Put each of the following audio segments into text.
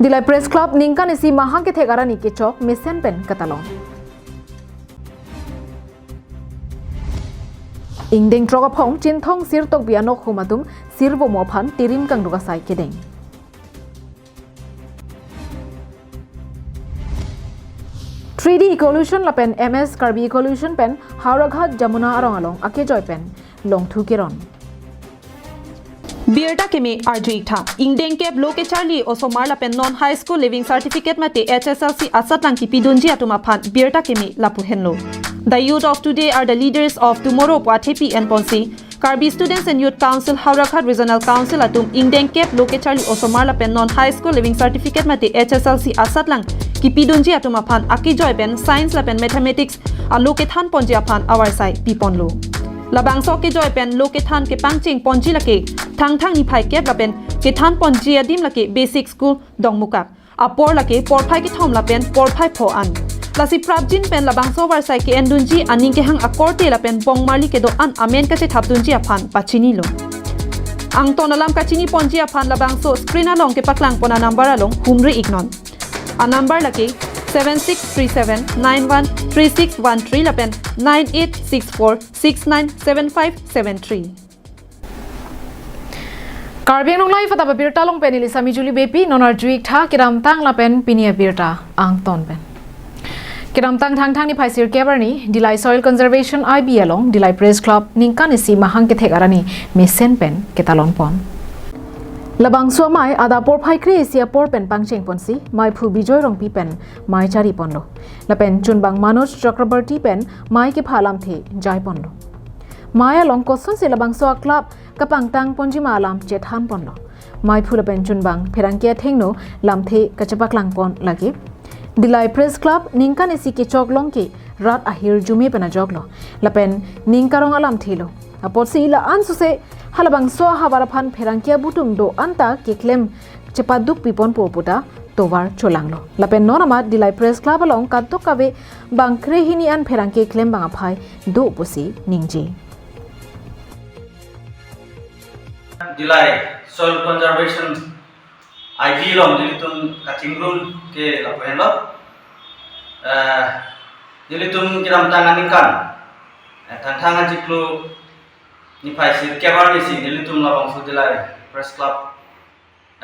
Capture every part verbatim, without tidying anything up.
Dillai Press Club ningkan isi mahang kethek arni kechok mesen pen katalon. Ingdeng throk aphong Chinthong Sir Tokbi anokhum atum sirvomo aphan tirim kangduk asai kedeng. Three D Evolution lapen M S Karbi Evolution pen Howraghat Jamuna arong along akejoi pen longthu keron. Birta keme arju-ik tha. Ingdeng kep lo kecharli osomar lapen non high school leaving certificate mate H S L C asatlang kipidunji atum aphan birta keme lapu henlo. The youth of today are the leaders of tomorrow pu athepi enponsi Karbi Students and Youth Council Howraghat Regional Council atum ingdeng kep lo kecharli osomar lapen non high school leaving certificate mate H S L C asatlang kipidunji atum aphan akejoi pen science lapen mathematics alo kethan ponji aphan avarsai piponlo. Labangso akejoi pen lo kethan kepangcheng ponji lake Thangthang niphai kep lapen kethan ponji adim lake basic school Dongmukak. Apor lake porphai kethom lapen porphai pho an. Lasi prapjin pen labangso avarsai ke-endunji aning kehang akorte lapen bongmarli kedo-an amen kachethapdunji aphan pachinilo. Angton alam kachini ponji aphan labangso screen along kepaklang pon anumber along humri-iknon. Anumber lake seven six three seven nine one three six one three lapen nine eight six four six nine seven five seven three. Karbi Anglong Live adap abirta along pen neli Sami Juli Beypi, non arju-ik tha kedamtang lapen pini abirta angton pen. Kedamtang Thangthang niphai sirkep arni Dillai Soil Conservation I B along Dillai Press Club ningkan isi mahang kethek arni mesen pen ketalon pon. Labangso amei adap porphai kre-isi apor pen pangcheng ponsi meiphu Bijoy Rongpi pen mei chari ponlo. Lapen chunbang Manoj Chakraborty pen mei kepha alamthe jai ponlo. Mei along kosonsi labangso a-club kapangtang ponji ma alam chethan ponlo. Meiphu lapen chunbang pherangke athengno lamthe kachepaklang pon lake. Dillai Press Club ningkan isi kechok long ke rat ahirjume pen ajoklo. Lapen ning karong alamthelo. Apotsi la-an suse halabangso ahavar aphan pherangke abutum do-an ta keklem chepaduk piponpo pu ta tovar cholanglo. Lapen non amat Dillai Press Club along kadokave bang kre hini an pherangke klembang aphai do pusi ningje. Dillai Soil Conservation I B along nelitum kachingrum ke lapu henlo. Eh, nelitum kedamtang aningkan, eh, Thangthang achiklo niphai sirkep arni si nelitum labangso Dillai Press Club,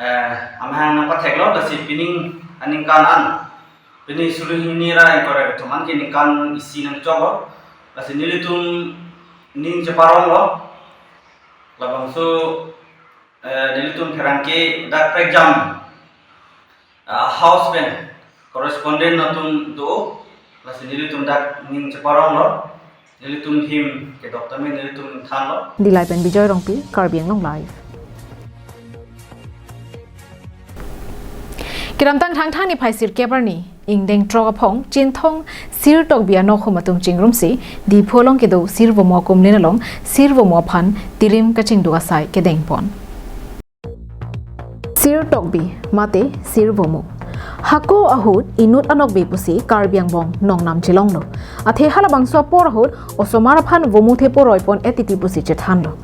eh, amahang nangpatheklo, lasi pining aningkan an, pini suri hini ra ingkoi ra kethom an ke ningkan isi nangchoklo, lasi nelitum ning cheparonglo, labangso, eh, nelitum pherangke dak prekjam, ah, house pen correspondent atum do, lasi nelitum dak ning cheparonglo, nelitum him kedok tame nelitum thanlo. Dillai pen Bijoy Rongpi, Karbi Anglong Live. Kedamtang Thangthang niphai sirkep arni, ingdeng throk aphong, Chinthong Sir Tokbi anokhum atum chingrumsi, Diphu along kedo sirvomo akumlin along, sirvomo aphan tirim kachingduk asai kedeng pon. Sir Tokbi, mate sirvomo. Hako ahut inut anokbe pusi Karbi angbong nongnam chelonglo. Athe halabangso apor ahut osomar aphan vomu thepo roipon etiti pusi chethanlo.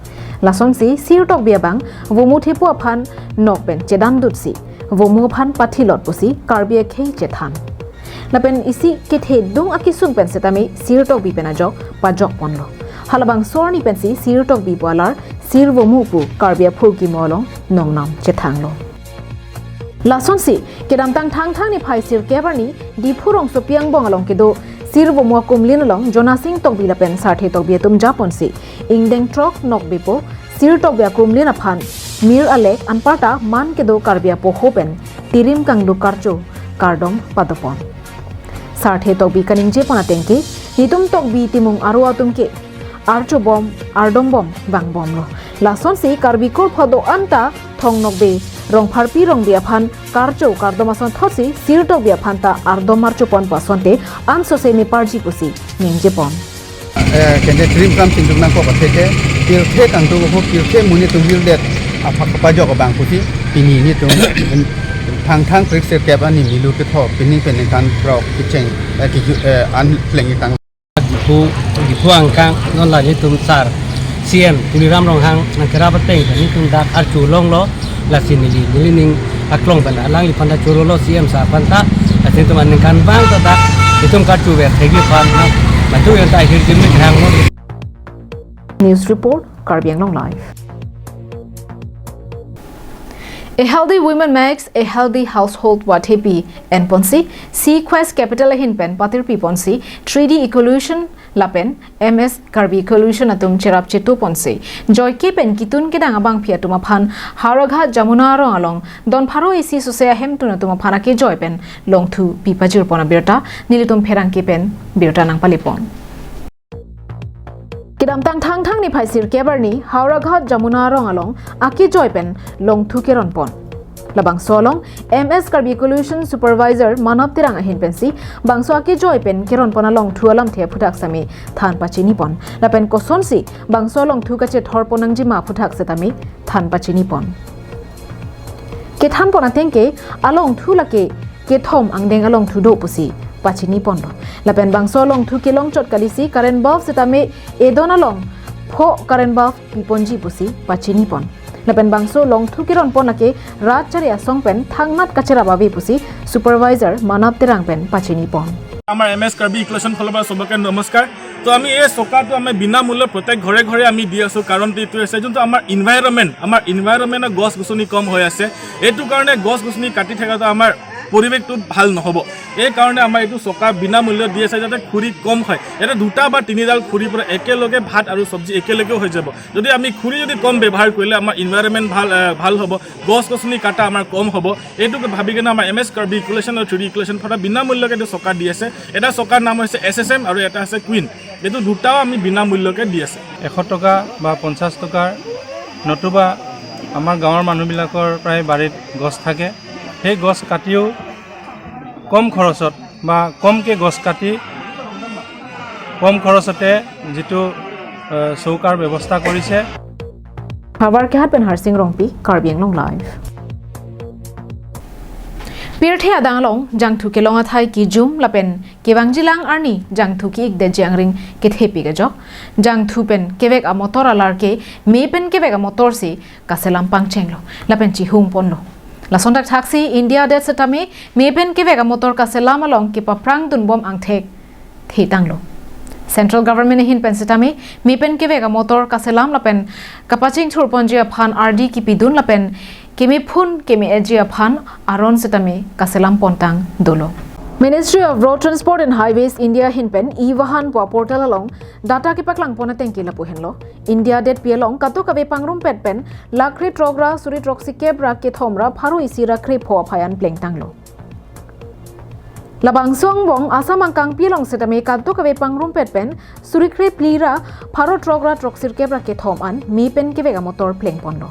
Lasonsi Sir Tokbi abang vomu thepo aphan nok pen chedandutsi vomu aphan pathilot pusi Karbi akhei chethan. Lapen isi kethedung akesung pen setame Sir Tokbi pen ajok pajok ponlo. Halabangso arni pensi Sir Tokbi pu alar sirvomu pu Karbi aphurkimo along nongnam chethanglo. Lasonsi, kedamtang Thangthang niphai sirkep arni, Diphu rongsopi angbong along kedo, sirvomo akumlin along, Jonasing Tokbi lapen Sarthe Tokbi atum japonsi, ingdeng throk nokbe po, Sir Tokbi akumlin aphan, mir alek anparta man kedo Karbi apoho pen, tirim kangduk karcho, kardom padopon. Sarthe Tokbi kaningje pon ateng ke, netum Tokbi timung aro atum ke, archobom, ardombom, vangbomlo. Lasonsi Karbi kurpho do-an ta thong nokbe, rongpharpi rongbe aphan karcho kardom asonthotsi Sir Tokbi aphan ta ardom archopon pu asonte ansose neparji pusi ningjepon. Eh, kende trim kam chingduk nangkok athe ke, pirthe kangduk ho, pirthe monit atum hirdet aphak kapajok abang pusi, pini netum Thangthang prik sirkep arni milu ketho, pining pen ningkan throk kecheng, eh, keju, eh, an pleng ikang. Diphu, Diphu angkang, non la netum sar C M Tuliram Ronghang nangkerap ateng, netum dak archu longlo, Lasi neli, nelining aklong pen alangliphan ta chorolo C M sir aphan ta, lasi itum aningkanvang ta dak itum karchuver thekji aphan, matu yanta ahirjume kehanglo. News report, Karbi Anglong Live. A healthy women makes a healthy household, wathepi enponsi, Sequest Capital ahin pen patirpi ponsi, three D Evolution lapen M S Karbi Evolution atum cherap chetu ponsi, joike pen kitun kedang abangpi atum aphan Howraghat Jamuna arong along don pharo isi sose ahemtun atum aphan akejoi pen longthu pi pajir pon abirta, nelitum pherangke pen birta nangpale pon. Kedamtang Thangthang niphai sirkep arni Howraghat Jamuna arong along akejoi pen longthu keron pon. Labangso along M S Karbi Evolution Supervisor Manab Terang ahin pensi bangso akejoi pen keron pon alongthu alamthe aphuthak sitame than pachini pon. Lapen kosonsi bangso alongthu kachethor pon nangjima aphuthak sitame than pachini pon. Kethan pon ateng ke alongthu lake kethom angdeng alongthu do pusi pachini ponlo. Lapen bangso alongthu kelong chot kalisi current bulb sitame edon along pho current bulb piponji pusi pachini pon. Lapen bangso longthu keron pon lake rat chari asong pen thangnat kacherap ave pusi Supervisor Manab Terang pen pachini pon. আমাৰ M S Karbi ইকলেশ্যন ফালৰ পৰা চবকে নমস্কাৰ। তো আমি এই চকাটো আমি বিনামূল্যে প্ৰত্যেক ঘৰে ঘৰে আমি দি আছোঁ। কাৰণটো এইটোৱে আছে, যোনটো আমাৰ এনভাইৰনমেণ্ট, আমাৰ এনভাইৰনমেণ্টত গছ গছনি কম হৈ আছে। এইটো কাৰণে গছ গছনি কাটি থকাটো আমাৰ পৰিৱেশটো ভাল নহ'ব। এই কাৰণে আমাৰ এইটো চকা বিনামূল্যে দি আছে, যাতে খৰি কম হয়। ইয়াতে দুটা বা তিনিডাল খৰিৰ পৰা একেলগে ভাত আৰু চব্জি একেলগেও হৈ যাব। যদি আমি খৰি যদি কম ব্যৱহাৰ কৰিলে আমাৰ এনভাইৰনমেণ্ট ভাল, আহ, ভাল হ'ব, গছ গছনি কাটা আমাৰ কম হ'ব। এইটোকে ভাবি কিনে আমাৰ এম এছ কাৰ্বি ইকলেশ্যন আৰু থ্ৰী ডি ইকলেশ্যন ফালৰ পৰা বিনামূল্যকে এইটো চকা দি আছে। এটা চকাৰ নাম হৈছে এছ এছ এম আৰু এটা আছে কুইন। এইটো দুটাও আমি বিনামূল্যকে দি আছে। এশ টকা বা পঞ্চাছ টকাৰ, নতুবা আমাৰ গাঁৱৰ মানুহবিলাকৰ প্ৰায় বাৰীত গছ থাকে, সেই গছ কাটিও কম খৰচত বা কমকে গছ কাটি কম খৰচতে যিটো, এ, চৌকাৰ ব্যৱস্থা কৰিছে। Howraghat pen Harsing Rongpi, Karbi Anglong Live. Pirthe adang along jangthu kelong athai kejum lapen kevangjilang arni jangthu ki-ikdet jangring kethepi kejok. Jangthu pen kevek amotor alar ke me pen kevek amotor si kaselam pangchenglo lapen chihung ponlo. Lason thakthaksi India adet sitame me pen kevek amotor kaselam along kepaphrang dunbom angthek thetanglo. Central Government ahin pen sitame me pen kevek amotor kaselam lapen kapachingthur ponji aphan ardi kipidun lapen kemephun keme-etji aphan aron sitame kaselam pontang dolo. Ministry of Road Transport and Highways India ahin pen e-vahan pu aportal along data kepaklang pon ateng ke lapu henlo. India adetpi along kadokave pangrumpet pen lakh kre throk ra suri throksi kep ra kethom ra pharo isi ra kre pho aphai an plengtanglo. Labangso angbong Assam angkangpi along sitame kadokave pangrumpet pen suri kre phli ra pharo throk ra throksi kep ra kethom an me pen kevek amotor pleng ponlo.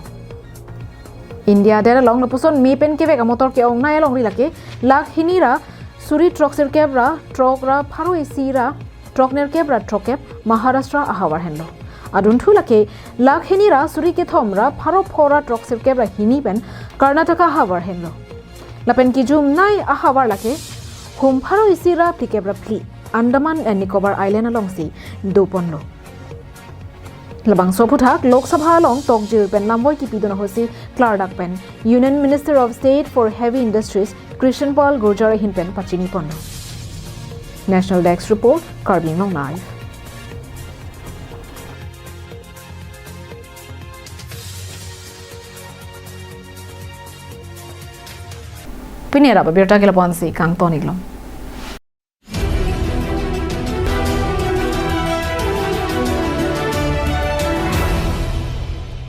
India adet along lapuson me pen kevek amotor ke-ongnei alongri lake lakh hini ra suri throksi kep ra throk ra pharo isi ra throk nerkep ra throkkep Maharashtra ahavar henlo. Adunthu lake lakh hini ra suri kethom ra pharo pho ra throksi kep ra hini pen Karnataka ahavar henlo. Lapen kejumnei ahavar lake hum pharo isi ra phlikep ra phli Andaman and Nicobar Island alongsi do ponlo. Labangso aphuthak Lok Sabha along tokjir pen lamvoi kipidun ahutsi klardak pen Union Minister of State for Heavy Industries Krishan Pal Gurjar ahin pen pachini ponlo. National Desk Report, Karbi Anglong Live. Pini arap abirta ke lapu-ansi kangton-iklo.